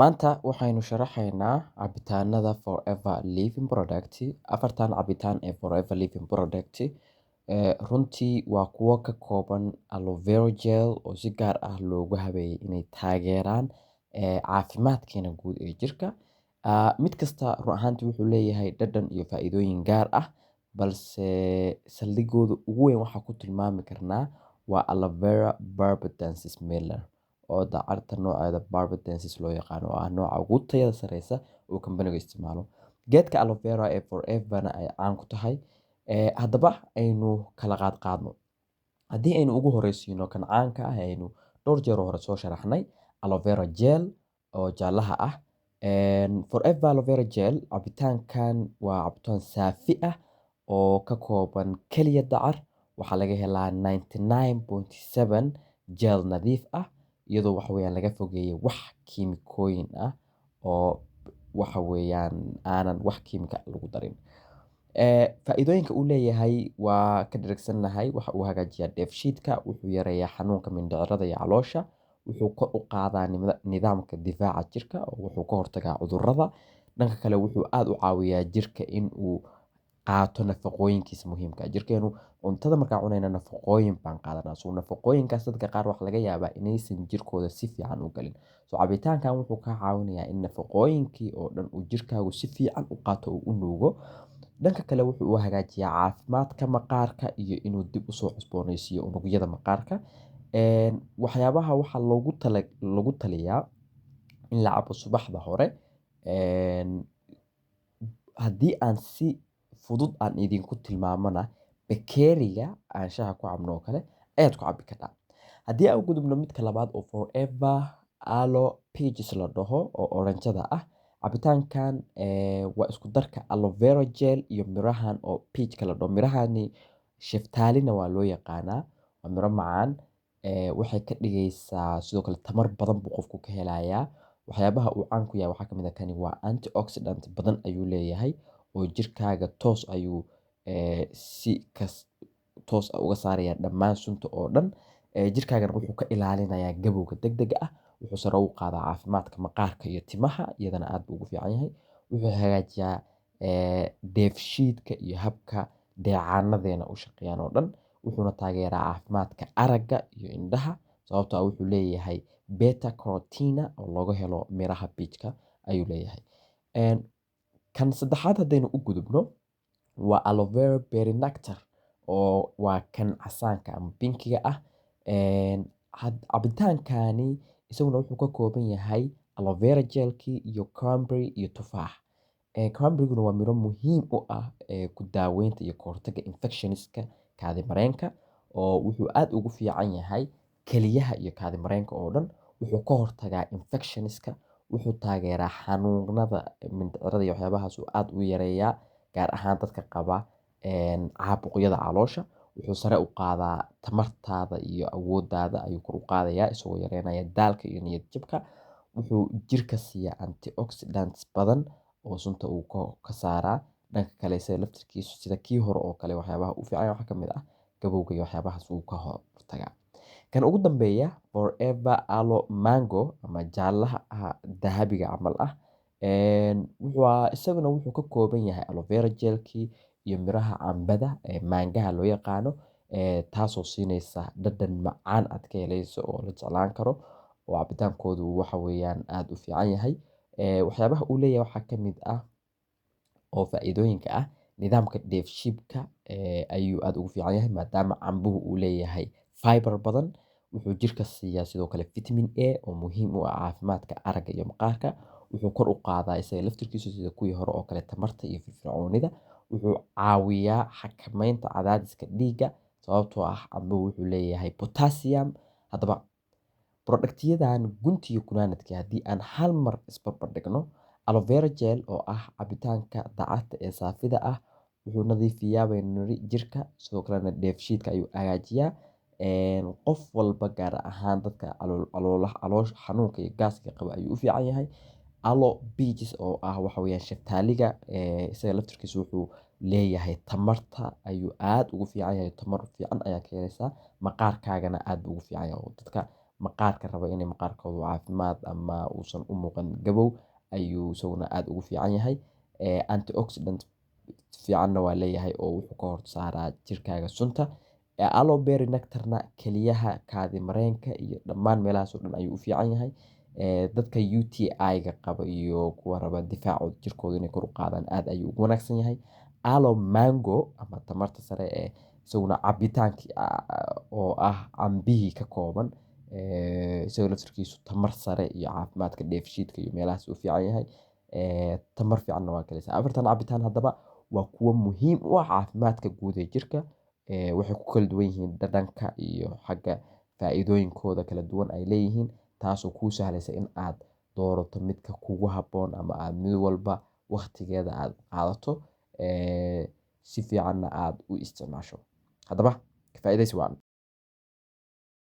Maanta waxaynu sharaxaynaa cabitaanada Forever Living Product. Afartan cabitaan ee Forever Living Product runtii waa kuwo ka kooban aloe vera gel oo si gaar ah loogu habeeyay inay taageeraan caafimaadkeena guud ee jirka. Mid kasta run ahaantii wuxuu leeyahay dhadhan iyo faa'iidooyin gaar ah, balse saldhigooda ugu weyn waxaa ku tilmaami karnaa waa Aloe vera barbadensis miller, oo dacarta nooceeda barbadensis loo yaqaano, oo ah nooca ugu tayada sareysa uu kambanigu isticmaalo. Geedka aloe vera ee Foreverna ay caan ku tahay. Haddaba aynu kala qaad qaadno. Haddii aynu ugu horeysiino kan caanka ah ee aynu dhowr jeer oo hore soo sharaxnay, aloe vera gel oo jaalaha ah. Forever Aloe Vera Gel cabitaankan waa cabitaan saafi ah oo ka kooban kaliya dacar. Waxaa laga helaa 99.7 gel nadiif ah, iyadoo waxa weeyaan laga fogeeyay wax kiimikooyin ah oo waxa weeyaan aanan wax kiimika lagu darin. Faa'iidooyinka uu leeyahay waa ka dheragsannahay. Waxa uu hagaajiyaa dheefshiidka, wuxuu yareeyaa xanuunka mindhicirada iyo caloosha, wuxuu kor u qaadaa nidaamka difaaca jirka oo wuxuu ka hortagaa cudurrada. Dhanka kale, wuxuu aad u caawiyaa jirka in uu qaato nafaqooyinkiisa muhiimka ah. Jirkeenu cuntada markaan cunayna nafaqooyin baan qaadanaa. So nafaqooyinkaas dadka qaar waxaa laga yaabaa inaysan jirkooda si fiican u galin. So cabitaankan wuxuu kaa caawinayaa in nafaqooyinkii oo dhan uu jirkaagu si fiican u qaato oo u nuugo. Dhanka kale, wuxuu u hagaajiyaa caafimaadka maqaarka iyo inuu dib usoo cusboonaysiiyo unugyada maqaarka. Waxyaabaha waxaa loogu tala lagu taliyaa in la cabo subaxda hore. Haddii aan si fudud aan idinku tilmaamana, bakeeriga aan shaaha ku cabno oo kale ayaad ku cabbi kartaa. Haddii aan u gudubno midka labaad oo Forever Aloe Peaches la dhaho oo oranjada ah, cabitaankan waa isku darka aloe vera gel iyo mirahan oo peachka la dhaho. Mirahani shaftaalina waa loo yaqaanaa, waa miro macaan. Waxay ka dhigaysaa sidoo kale tamar badan buu qofku ka helayaa. Waxyaabaha uu caan ku yahay waxaa kamid ah, kani waa antioxidant badan ayuu leeyahay oo jirkaaga toos ayuu si kas toos ah uga saaraya dhammaan sunta oo dhan. Jirkaagana wuxuu ka ilaalinayaa gabowga degdega ah. Wuxuu sare u qaadaa caafimaadka maqaarka iyo timaha, iyadana aad buu ugu fiican yahay. Wuxuu hagaajiyaa dheefshiidka iyo habka dheecaanadeena u shaqeeyaan oo dhan. Wuxuuna taageeraa caafimaadka aragga iyo indhaha, sababtoo ah wuxuu leeyahay beta carotene oo looga helo miraha peachka ayuu leeyahay. Kan saddexaad haddaynu u gudubno waa Aloe Vera Berry Nectar, oo waa kan casaanka ama pinkiga ah. Cabitaankani isaguna wuxuu ka kooban yahay aloe vera gelkii iyo cranberry iyo tufaax. Cranberryguna waa miro muhiim u ah ku daaweynta iyo ka hortagga infectionska kaadi mareenka, oo wuxuu aad ugu fiican yahay keliyaha iyo kaadi mareenka oo dhan. Wuxuu ka hortagaa infectionska, wuxuu taageeraa xanuunada mindhicirada iyo waxyaabahaas uu aad u yareeyaa, gaar ahaan dadka qaba caabuqyada caloosha. Wuxuu sare u qaadaa tamartaada iyo awooddaada ayuu kor u qaadayaa, isagoo yareynaya daalka iyo niyad jabka. Wuxuu jirka siiyaa antioxidants badan oo sunta uu ka saaraa. Dhanka kale, isaga laftirkiisu sida kii hore oo kale, waxyaabaha u fiican waxaa kamid ah gabowga iyo waxyaabahaas uu ka hortagaa. Kan ugu dambeeya, Forever Aloe Mango ama jaalaha dahabiga camal ah, isaguna wuxuu ka kooban yahay aloe vera gelkii iyo miraha cambada ee maangaha loo yaqaano, taasoo siinaysa dhadhan macaan aad ka helayso oo la jeclaan karo, oo cabitaankoodu waxa weeyaan aad u fiican yahay. Waxyaabaha uu leeyahay waxaa kamid ah oo faa'iidooyinka ah, nidaamka dheefshiidka ayuu aad ugu fiican yahay, maadaama cambuhu uu leeyahay fiber badan. Wuxuu jirka siiyaa sidoo kale vitamin A oo muhiim u ah caafimaadka aragga iyo maqaarka. Wuxuu kor u qaadaa isaga laftirkiisu sida kuwii hore oo kale tamarta iyo firfircoonida. Wuxuu caawiyaa xakameynta cadaadiska dhiigga, sababtoo ah cambuhu wuxuu leeyahay potassium. Haddaba productyadan gunti iyo gunaanadkii haddii aan hal mar isbarbar dhigno, aloe vera gel oo ah cabitaanka dacarta ee saafida ah wuxuu nadiifiyaa baynu niri jirka, sidoo kalena dheefshiidka ayuu hagaajiyaa. Qof walba, gaar ahaan dadka caloosha xanuunka iyo gaaska qaba, ayuu u fiican yahay. Aloe Peaches oo ah waxa weeyaan shaftaaliga, isaga laftirkiisu wuxuu leeyahay tamarta ayuu aad ugu fiican yahay, tamar fiican ayaa ka helaysaa, maqaarkaagana aad buu ugu fiican yahay oo dadka. Maqaarka raba inay maqaarkoodu caafimaad ama uusan u muuqan gabow ayuu isaguna aad ugu fiican yahay. Antioxidant fiicanna waa leeyahay oo wuxuu ka horsaaraa jirkaaga sunta. Aloe berry nectarna keliyaha, kaadi mareenka iyo dhammaan meelahaas oo dhan ayuu u fiican yahay. Dadka UTI-ga qaba iyo kuwa raba difaaca jirkooda inay kor u qaadaan aad ayuu ugu wanaagsan yahay. Aloe mango ama tamarta sare ee isaguna cabitaankii oo ah cambihii ka kooban, isagoo laftirkiisu tamar sare iyo caafimaadka dheefshiidka iyo meelahaas u fiican yahay. Tamar fiicanna waa kalaysaa. Afartan cabitaan haddaba waa kuwo muhiim u ah caafimaadka guud ee jirka. Waxay ku kala duwan yihiin dhadhanka iyo xagga faa'iidooyinkooda kala duwan ay leeyihiin, taasoo kuu sahlaysa in aad doorato midka kugu habboon ama aad mid walba waqtigeeda aad qaadato, si fiicanna aad u isticmaasho. Haddaba ka faa'iidaysi wacan.